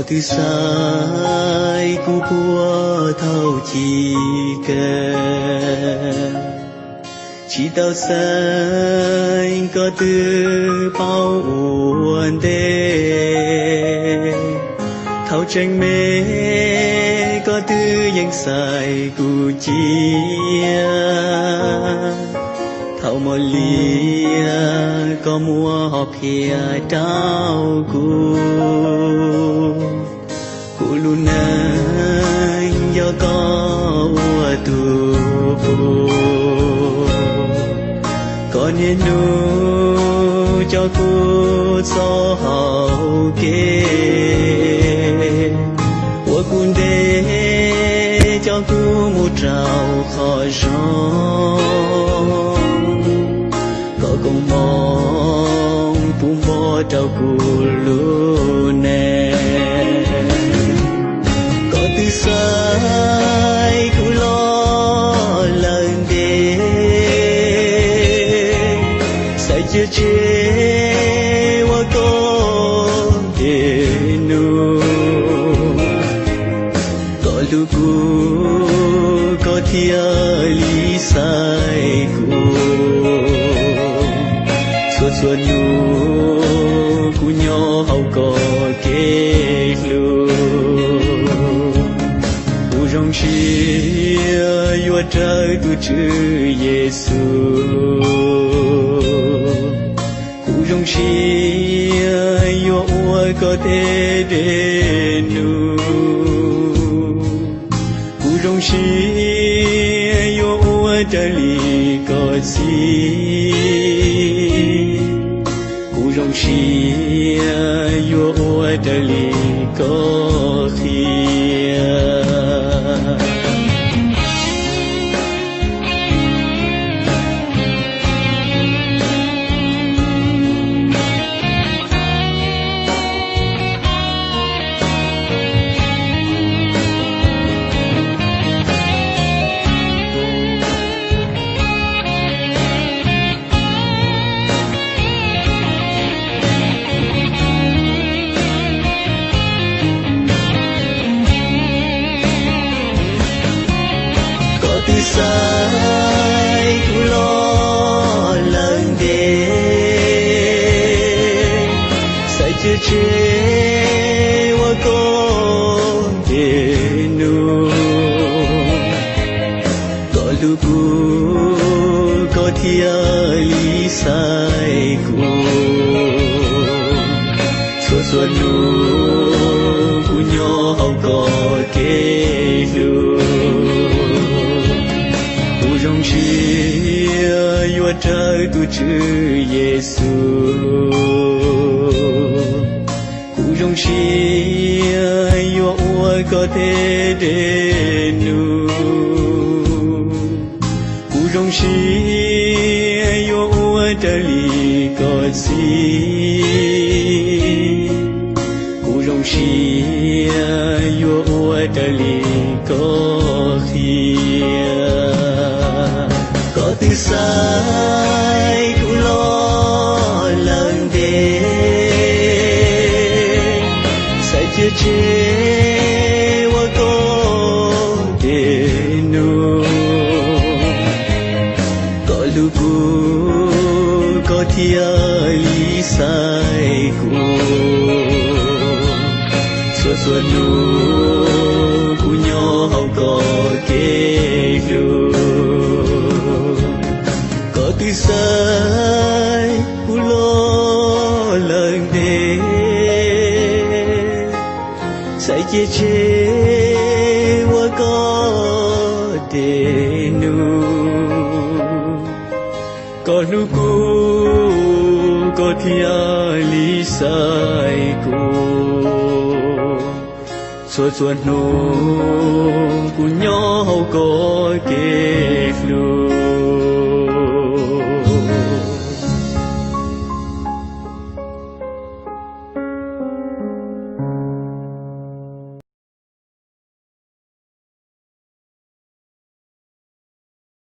Twb xaiv kuv puag thaum chiv kawg, tsis tau xaiv koj twb paub ua ntej. Thaum tseem me koj twb yeej xaiv kuv cia, thaum mos liab koj muab hom phiaj rau kuv. Kuv lub neej yog koj ua tus pub, koj niaj hnub coj kuv txoj hau kev, ua kuv ntev coj kuv mus rau qhov zoo. Koj koob hmoov puv npo rau kuv lub neej. Koj twb xaiv kuv los lawm ntev, xaiv cia tseg ua koj dej num. Koj hlub kuv koj thiaj li xaiv kuv, txhua txhua hnub kuv nyob hauv koj kev hlub. Kuv zoo siab yuav raws tus Tswv Yexus, kuv zoo siab yuav ua koj tej dej num. Kuv zoo siab yuav ua raws li koj txib, kuv zoo siab yuav ua raws li koj qhia. Koj twb xaiv kuv los lawm ntev, xaiv cia tseg ua koj dej num. Koj hlub kuv koj thiaj li xaiv kuv, txhua txhua hnub kuv nyob hauv koj kev hlub. Kuv zoo siab yuav raws tus Tswv Yexus, kuv zoo siab yuav ua koj tej dej num. Kuv zoo siab yuav ua raws li koj txib, kuv zoo siab yuav ua raws li koj qhia. Koj twb xaiv kuv los lawm ntev, xaiv cia tseg ua koj dej num. Koj hlub kuv koj thiaj li xaiv kuv, txhua txhua hnub kuv nyob hauv koj kev hlub. Koj twb xaiv kuv los lawm ntev, xaiv cia tseg ua koj dej num. Koj hlub kuv koj thiaj li xaiv kuv, txhua txhua hnub kuv nyob hauv koj kev